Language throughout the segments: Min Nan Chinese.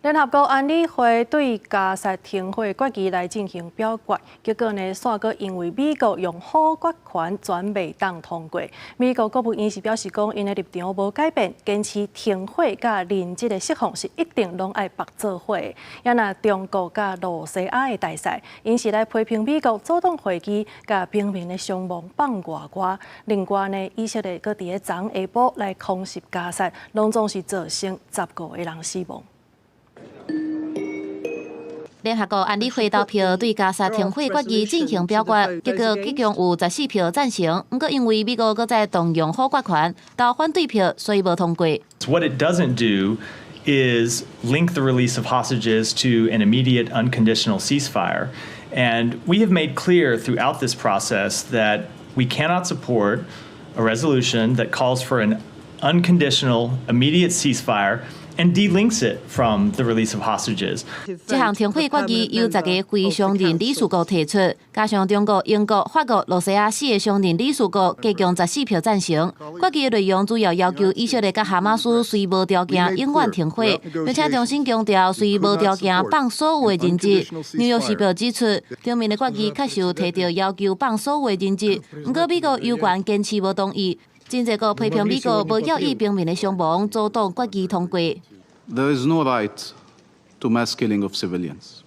聯合國安理會對加薩停火決議來進行表決，結果呢，煞閣因為美國用否決權全袂當通過。美國國務院是表示講，𪜶的立場無改變，堅持停火佮人質的釋放是一定攏愛縛做伙。也若中國佮露西亞的大使，𪜶是來批評美國阻擋會議，共平民的傷亡放偌外。另外呢，以色列閣佇咧昨下晡來空襲加薩，攏總是造成15個人死亡。聯合國安理會投票對加薩停火決議進行表決，結果結共有14票贊成，毋過因為美國閣再動用否決權投反對票，所以無通過。 What it doesn't do is link the release of hostages to an immediate unconditional ceasefire. And we have made clear throughout this process that we cannot support a resolution that calls for an unconditional immediate ceasefire and delinks it from the release of hostages. 這項停火決議由10個非常任理事國提出，加上中國、英國、法國、露西亞四个常任理事國，加共14票贊成。決議的內容主要要求以色列佮哈馬斯隨無條件永遠停火，並且重新強調隨無條件放所有的人質。紐約時報指出，頂面的決議確實有提著要求放所有的人質，毋過美國猶原堅持無同意。真濟國批評美國無要以平民的傷亡阻擋決議通過。 There is no right to mass killing of civilians.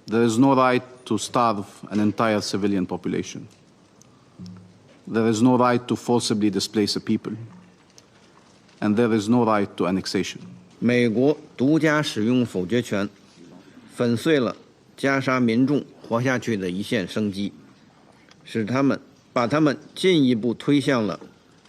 There is no right to starve an entire civilian population. There is no right to forcibly displace a people. And there is no right to annexation. 美國獨家使用否決權，粉碎了加沙民眾活下去的一線生機，使他們把他們進一步推向了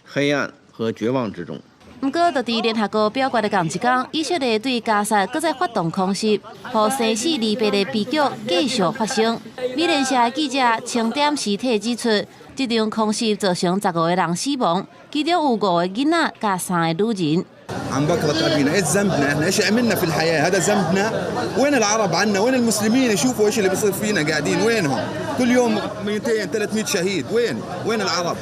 黑暗和絕望之中。毋過，就佇聯合國表決的仝一工，以色列對加薩閣再發動空襲，予生死離別的悲劇繼續發生。美聯社的記者清點屍體指出，這場空襲造成15個人死亡，其中有五個囡仔佮三个女人。 عن بكرة أبينا إيش ذنبنا إحنا؟ إيش عملنا في الحياة؟ هذا ذنبنا؟ وين العرب عنا؟ وين المسلمين يشوفوا إيش اللي بيصير فينا؟ قاعدين وينهم؟ كل يوم 200 300 شهيد، وين وين العرب؟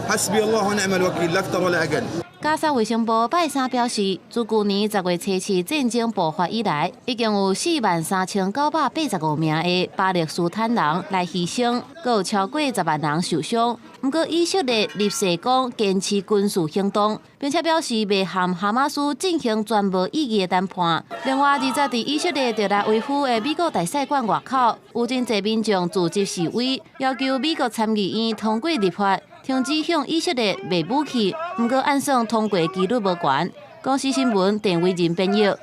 حسبي الله ونعم الوكيل، لا أكثر ولا أقل。加沙衛生部拜三表示，自舊年10月初7戰爭爆發以來，已經有43,985名的巴勒斯坦人來犧牲，閣有超過10萬人受傷。毋過以色列立誓講堅持軍事行動，並且表示袂和哈馬斯進行全無意義的談判。另外，二十佇以色列特拉維夫的美國大使館外口，有真濟民眾組織示威，要求美國參議院通過立法，停止向以色列賣武器。毋過按算通過幾率無懸。公視新聞鄧偉仁編譯。